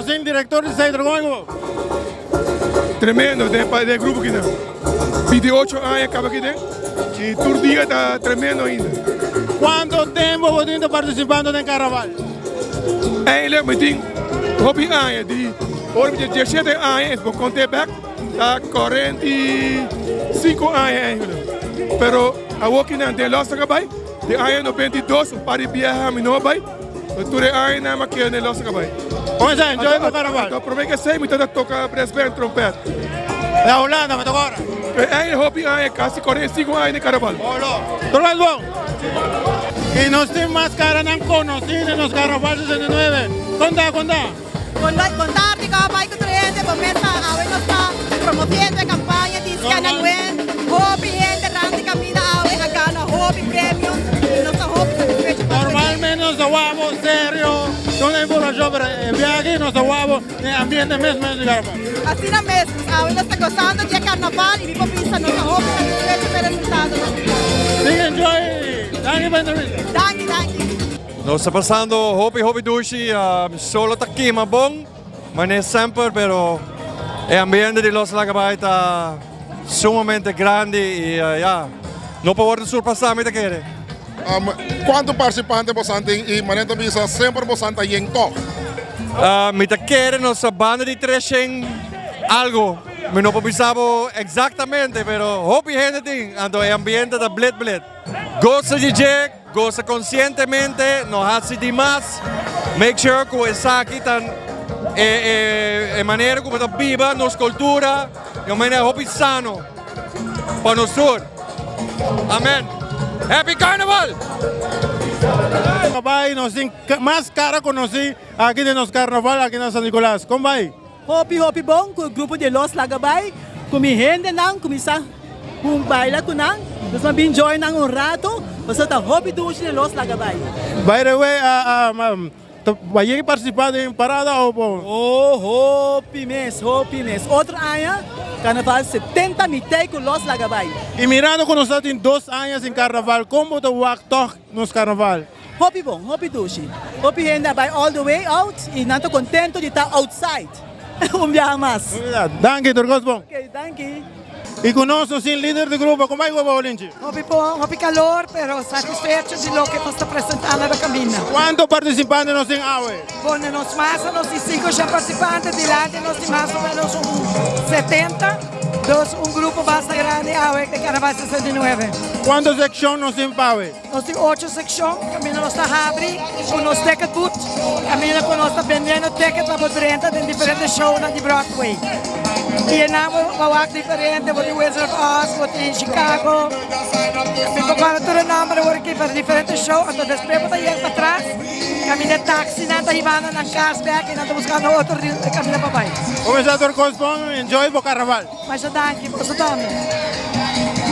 Nos tin director di Cedro, con bo? Tremendo den pa den grupo kinan. 28 aña caba aki den y tur dia ta tremendo ainda. Cuanto tempo bo tin ta participando den carnaval? Eigenlijk mi tin hopi aña di ora mi tin 17 aña es bo conte bek ta 45 aña eigenlijk. Pero awor kinan den los a bay di aña 92 un par di biaha mi no a bay. Tur e añanan mi a keda den Los Cabay. Oye, enjoy bo carnaval. Anto prome ke esei mi tabata toka brass band trompet. Na Hulanda mi ta ora. E aña hopi aña, kasi 45 aña den carnaval. Olo. Tur mas bon. Y nos tin mas caranan conoci den nos carnaval 69. Con ta, con ta? Bon tardi, Cabay cu tur hende. Bo mes sa, awe nos ta promoviendo e campaña di Scan and Win. Hopi hende rand di caminda awe a gana hopi premio y nos ta hopi satisfecho pa Normalmente nos ta wabo serio, con informacion, pero e biaha aki nos ta wabo den ambiente mes mes di carnaval. Asina mes, awe nos ta gozando di e carnaval y mi por bisa nos ta hopi satisfecho pa e resultadonan. Big enjoy! Danki pa e entrevista. Danki, danki. Nos ta pasando hopi hopi dushi, solo ta kima bon, mane semper, pero e ambiente di Los Lagabay ta sumamente grandi y ya, no por wordo surpasa mi ta kere. Cuanto participante bosan tin y manera ta bisa semper bosan ta yen toch? Mi ta kere nos ta banda di 300 algo, mi no por bisa bo exactamente, pero hopi hende tin, anto e ambiente ta blit blit. Gosa di dje. Gosa konsientemente, no hasi di mas. Make sure ku esaki ta e manera ku bo ta biba nos kultura di un manera hopi sano pa nos tur. Amen. Happy Carnival! Bai nos tin mas kara konosí aki den nos karnaval aki na San Nicolas. Kon bai? Hopi hopi bon ku e grupo di Los Laga Bai ku mi hendenan kuminsá ku baila ku nan. Nos a bin join nan un rato pasobra ta hopi dushi den Los Laga Bai. By the way, ta bai participa den parada o bo? Oh hopi mes, hopi mes. Otro aña Carnaval 70 mi tei ku Los Laga Bai. Y mirando ku nos ta tin dos aña sin Carnaval, kon bo ta wak tog nos Carnaval? Hopi bon, hopi dushi. Hopi hende a bai all the way out y nan ta contento di ta outside un biaha mas. Danki, tur cos bon. Ok, danki. Y cu nos nos tin lider di grupo, con bai cu bo Linchi? Hopi bon, hopi calor, pero satisfecho di loke nos ta presenta na caminda. Cuanto participante nos tin awe? Bon, den nos masa nos tin cinco shen participante, dilanti nos tin mas o menos un 70. Dus un grupo basta grandi awe den Carnaval 69. Cuanto seccion nos tin pa awe? Nos tin ocho sekshon kaminda nos ta habri ku nos ticket booth, kaminda ku nos ta bendiendo ticket pa bo drenta den diferente shownan di Broadway. I e nan bo wak diferente, bo tin Wizard of Oz, bo tin Chicago, mi por kòrda tur e nòmber awor aki, pero diferente show, anto despues bo ta yega patras kaminda e taxinan ta hibando nan kas bèk i nan ta buskando otro kaminda pa bai. Kuminsá tur kos bon, enjoy bo karnaval. Masha danki, boso tambe.